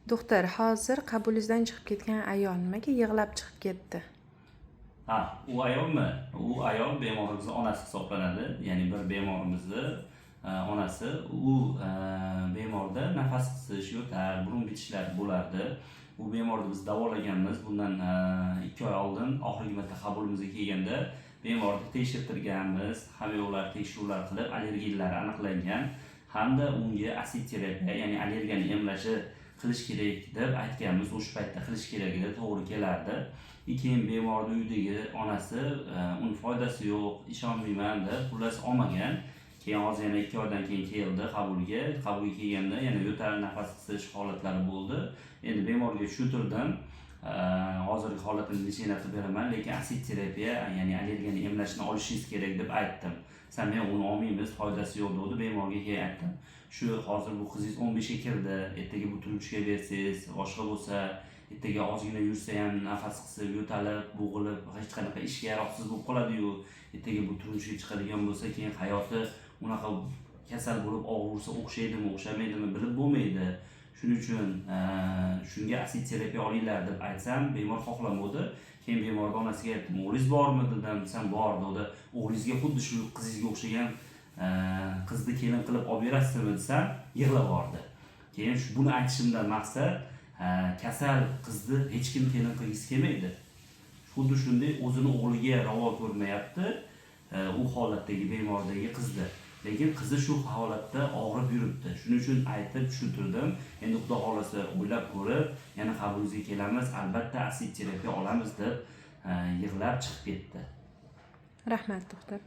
Doktor, hozir qabulingizdan chiqib ketgan ayol nimaga yig'lab chiqib ketdi? Ha, u ayolmi? U ayol bemorimizni onasi hisoblanadi. Ya'ni bir bemorimizni onasi. U bemorda nafas qisish, yo'tal, burun bitishlar bo'lardi. U bemorni biz davolaganmiz. Bundan 2 oy oldin oxirgi marta qabulimizga kelganda bemorni tekshirtirganmiz. Hamma yo'llar tekshiruvlar qilib, allergiyalari aniqlangan hamda unga asid terapiya, ya'ni allergiyani emlashi qilish kerak deb aytganmiz. O'sha paytda qilish kerak edi, to'g'ri kelardi. Keyin bemorni uydagi onasi uni foydasi yo'q, ishonmayman deb, xullas, olmagan. Keyin hozir yana 2 oydan keyin keldi qabulga. Qabulga kelganda yana yo'tal, nafas qisish holatlari bo'ldi. Endi bemorga tushuntirdim. Hozirgi holatini лечение qilib beraman, lekin asid terapiya, ya'ni allergiyani emlashni olishingiz kerak deb aytdim. San men uni olmaymiz, foydasi yo'q dedi. Bemorga keyin aytdim. Shu hozir bu qizingiz 15 ga kirdi, ertaga bu turmushga bersangiz, boshqa bo'lsa, ertaga ozgina yursa ham nafas qisib, yo'talib, bo'g'ilib, hech qanaqa ishga yaroqsiz bo'lib qoladi-yu, ertaga bu turmushga chiqadigan bo'lsa, keyin hayoti unaqa kasal bo'lib og'risa o'xshaydimi, o'xshamaydimi, bilib bo'lmaydi. Shuning uchun shunga asid terapiya olinglar deb aytsam, bemor xohlamadi. Keyin bemorni onasiga aytdim, o'g'lingiz bormi dedim, desam, bor dedi. O'g'lingizga xuddi shu qizingizga o'xshagan qizni kelin qilib olib berasizmi desam, yig'lab yubordi. Keyin shu buni aytishimdan maqsad, kasal qizni hech kim kelin qilgisi kelmaydi. Xuddi shunday o'zini o'g'liga ravo ko'rmayapti, u holatdagi bemordagi qizni. Lekin qizi shu holatda og'rib yuribdi. Shuning uchun aytib tushuntirdim. Endi Xudo xohlasa o'ylab ko'rib, yana qabulingizga kelamiz, albatta asid terapiya olamiz deb yig'lab chiqib ketdi. Rahmat, doktor.